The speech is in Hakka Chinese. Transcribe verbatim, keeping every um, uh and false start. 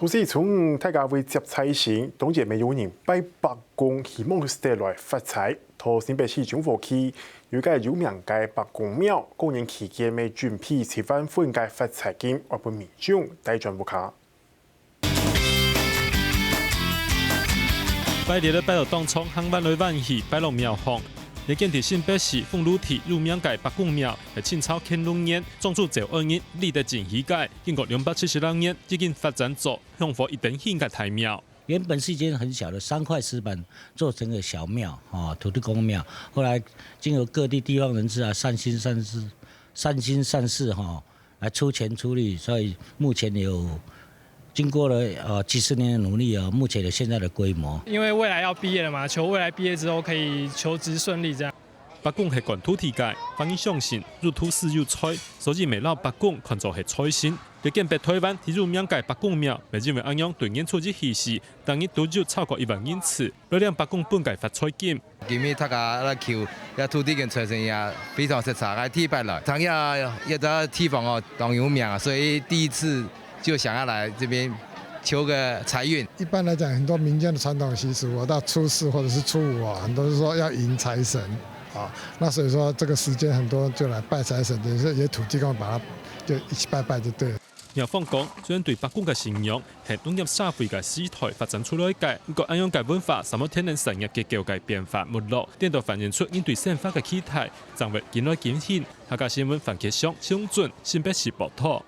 故所從大家會接財神，當然乜有人拜伯公，希望佢來發財。在新北市中和區有一個有名个伯公廟，過年期間乜準備七萬份个發財金，愛分民眾帶轉屋下。拜日个拜六當早，行萬來萬去，拜六廟方。這間在新北市豐路區有名个伯公廟，係清朝乾隆年莊主趙安仁李德進起个，經過兩百七十六年，已經發展做 香火一等興个大廟。原本是一間很小的三塊石板做成个小廟，哦，土地公廟。後來經由各地地方人士啊，善心善事，善心善事哈，来出钱出力，所以目前有经过了呃几十年的努力啊，目前有现在的规模。因为未来要毕业了嘛，求未来毕业之后可以求职顺利这样。 伯公係管土地个，華人相信入土時有財，所以乜摎伯公看做係財神。這間北臺灣最有名个伯公廟，乜因為恁樣對年初一起時，逐日都有超過一萬人次來領伯公分个發財金。今日大家來求這土地公財神爺，非常實在，𠊎第一擺來，聽這這个地方哦，當有名啊，所以第一次就想要來這邊求个財運。一般來講，很多民間的傳統習俗，我到初四或者是初五啊，很多是说要迎财神啊。那所以说这个时间很多就来拜财神，等于是也土地公把它就一起拜拜就对了。廟方講，雖然對伯公个信仰係農業社會个時代發展出來个，毋過恁樣个文化，三無天然產業結構个變化沒落，顛倒反映出人對生活个期待，正會緊來緊興。客家新聞范傑翔、蕭俊、新北市報導。